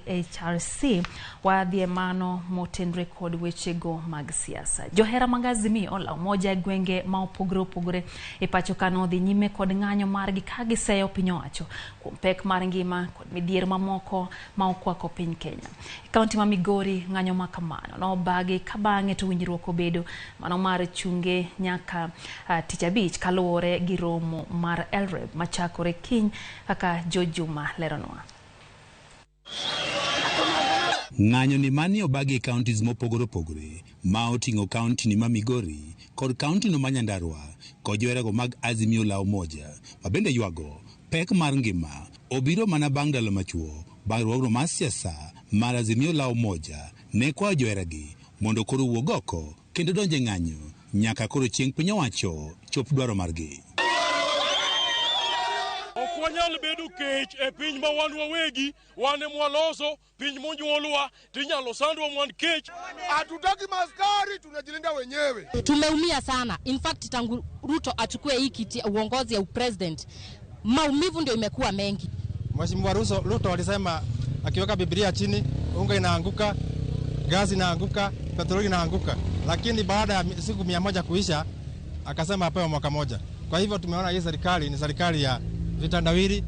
KHRC. Wadhi e mano motenre kod wechego mag siasa. Johera mag Azimio la Umoja e gwenge ma opogore opogore e pacho ka nodhi nyime kod ng'anyo margi ka giseyo piny owacho kuom pek mar ngima kod midhiero mamoko ma okwako piny Kenya. E kaunti ma Migori, ng'anyo ma kamano nobagi ka bang'e to winjruok obedo mano mar chunge nyaka tich abich kaluwore gi romo mar LREB machakore kiny kaka George Juma leronwa. Ng'anyo ni mani obagi e counties mopogore opogore ma oting'o kaunti ni ma Migori kod kaunti no ma Nyandarua kod joherago mag Azimio la Umoja ma bende ywago pek mar ngima obiro mana bang' ndalo machuok bang' riwruogno mar siasa mar Azimio la Umoja ne kwayo joheragi mondo koro wuog oko kendo donjo e ng'anyo nyaka koro chieng' piny owacho chop dwaro margi. Ok wanyal bedo kech e piny ma wan wawegi, wan ema waloso piny monyuolwa, tinyalo sandwa wan kech. Hatutaki maskari, tunajilinda wenyewe. Tumeumia sana. In fact, tangu Ruto achukue hii kiti uongozi ya upresident, maumivu ndio imekuwa mengi. Mheshimiwa Ruto alisema akiweka Biblia chini, unga inaanguka, gasi inaanguka, petroli inaanguka, lakini baada ya siku 100 kuisha akasema apewe mwaka moja. Kwa hivyo tumeona hii serikali ni serikali ya vitandawili.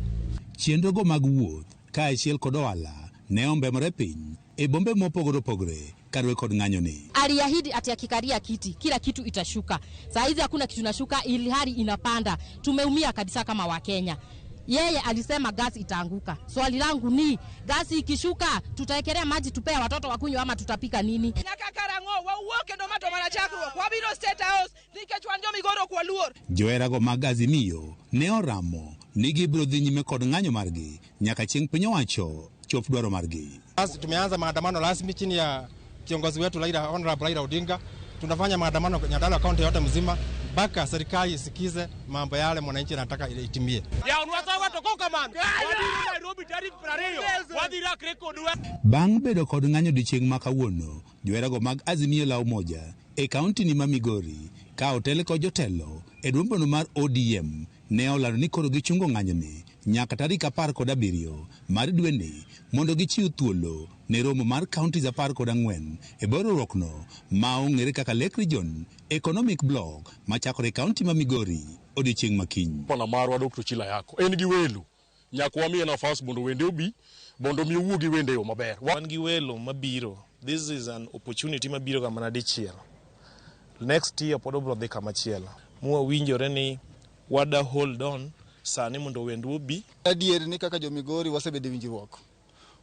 Chenrogo mag wuoth kaachiel kod ohala ne ombemore piny e bombe mopogore opogore kaluwore kod ng'anyo ni. Aliahidi ati akikalia kiti kila kitu itashuka. Saa hizi hakuna kitu inashuka, ili hali inapanda. Tumeumia kabisa kama Wakenya. Yeye alisema gasi itaanguka. Swali langu ni gasi ikishuka, tutaekelea maji tupea watoto wakunywa ama tutapika nini? Nyaka karang'o wawuok kendo ma to mana chakruok wabiro State House nikech wan jo Migori ok waluor. Joherago mag Azimio ne oramo ni gibiro dhi nyime kod ng'anyo margi nyaka chieng' piny owacho chop dwaro margi. Basi tumeanza maandamano rasmi chini ya kiongozi wetu Raila, Honorable Raila Odinga. Tunafanya maandamano Nyandarua kaunti yote mzima mpaka serikali isikize mambo yale mwananchi anataka itimie. Bang' bedo kod ng'anyo odiechieng' ma kawuono, joherago mag Azimio la Umoja e kaunti ni ma Migori ka otel kod jotelo e duombono mar ODM ne olando ni koro gichungo ng'anyoni nyaka tarik 17 mar dweni mondo gichiw thuolo ne romo mar counties 14 e bwo riwruokno ma ong'ere kaka Lake Region Economic Bloc machakore e kaunti ma Migori odiechieng' ma kiny. Bwana marwa Dr. Ochilo Ayacko en gi welo nyaka wamiye nafas mondo wende obi mondo mi owuo gi wende e yo maber. Wan gi welo mabiro. This is an opportunity mabiro ga mana dichiel. Next year pod obiro dhi kamachielo. Mwawinjore ni wada hold on sani mondo wendwa obi. Adier ni kaka jo Migori wasebedo e winjruok.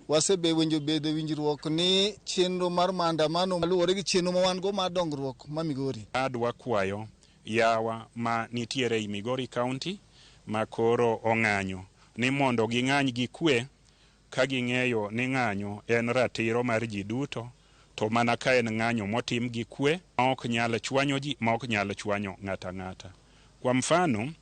Wasebewinjo bedo e winjruok ni chenro mar maandamano luwore gi chenro ma wan go mar dongruok ma Migori. Adwa kwayo yawa ma nitiere ei Migori County ma koro ong'anyo ni mondo ging'any gi kwe ka ging'eyo ni ng'anyo en ratiro mar ji duto to mana ka en ng'anyo motim gi kwe ma ok nyal chwanyo ji ma ok nyal chwanyo ng'ato ang'ata. Kwa mfano,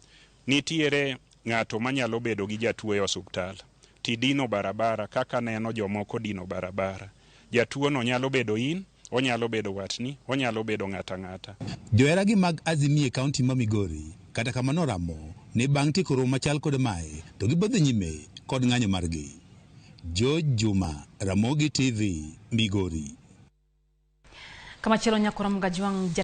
nitiere ng'ato manyalo bedo gi jatuo e osuptal tidino barabara kaka neno jomoko dino barabara. Jatuo no nyalo bedo in, onyalo bedo watni, onyalo bedo ng'ato ang'ata. Joheragi mag Azimio e kaunti ma Migori kata kamano oramo ni bang' tieko romo machal kod mae to gibiro dhi nyime kod ng'anyo margi. George Juma, Ramogi TV, Migori. Kamachielo Nyakora Mgajwang'